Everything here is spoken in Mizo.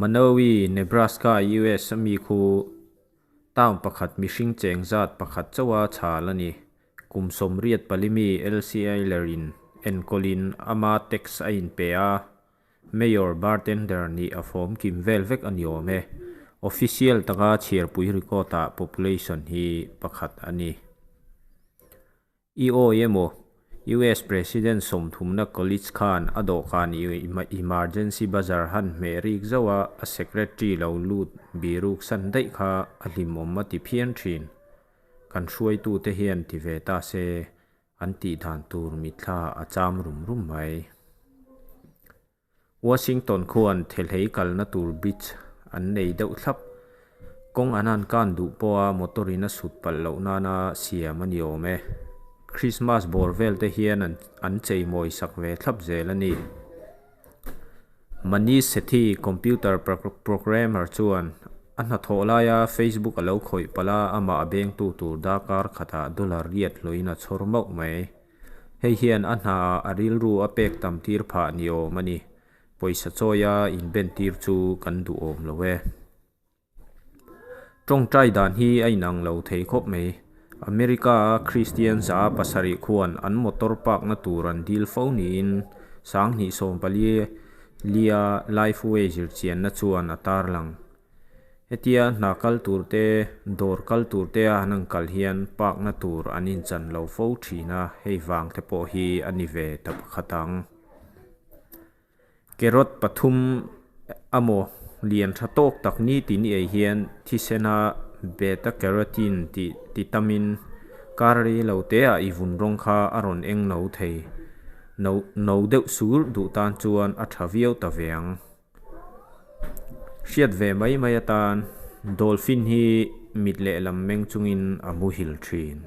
Manowi, Nebraska, US a mi khu town pakhat mihring cheng zat pakhat chauha chhal a ni. Kum 84 mi Elsie Eiler-in enkawlin ama tax a inpe a, Mayor bartender nih a fawm kim vel vek a ni awm e. Official taka chhiarpui record-ah population hi pakhat a ni. I awi emaw? US President sawmthumna college khan a dawhkan emergency buzzer han hmeh rik zauh a, a secretary lo lut biruk san daih kha a hlimawm a ti phian thin. Kan hruaitute hian ti ve ta se, an tih dan tur mitthla a cham rum rum mai. Washington khuan thelhei kalna tur bridge an nei deuh thlap. Kawng an han kan duh pawha motor in a sut palh loh nana siam a ni awm e. Christmas bawr vel te hian an cheimawi sak ve thlap zel a ni. Manish Sethi, computer programmer chuan a hnathawh laia Facebook a lo khawih palh a, amah a bengtu tur darkar khatah dollar riat hlawhin a chhawr mauh mai. Hei hian a hnaah a rilru a pek tam tir phah ni awm a ni. Pawisa chawia inben tir chu kan duhawm lo e. Tawngtai dan hi a inang lo thei khawp mai. America-a Kristian za pasarih khuan an motor park-na tur an dil fo niin 2014 lia Lifeway zirchianna chuan a tarlang. Hetia hna kal tur te, dawr kal tur te a an han kal hian park na tur an inchan lo fo thin a, hei vang te pawh hi a ni ve ta pakhat ang. Carrot pathum amaw lian tha tawk tak ni tin i ei hian thisena beta carotene tih ti tamin kar rei lo te ah i vun rawng kha a rawn eng no thei. No no deuh sur duh tan chuan a tha viau ta ve ang. Hriat ve mai mai atan dolphin hi mit lehlam meng chungin a muhil thin.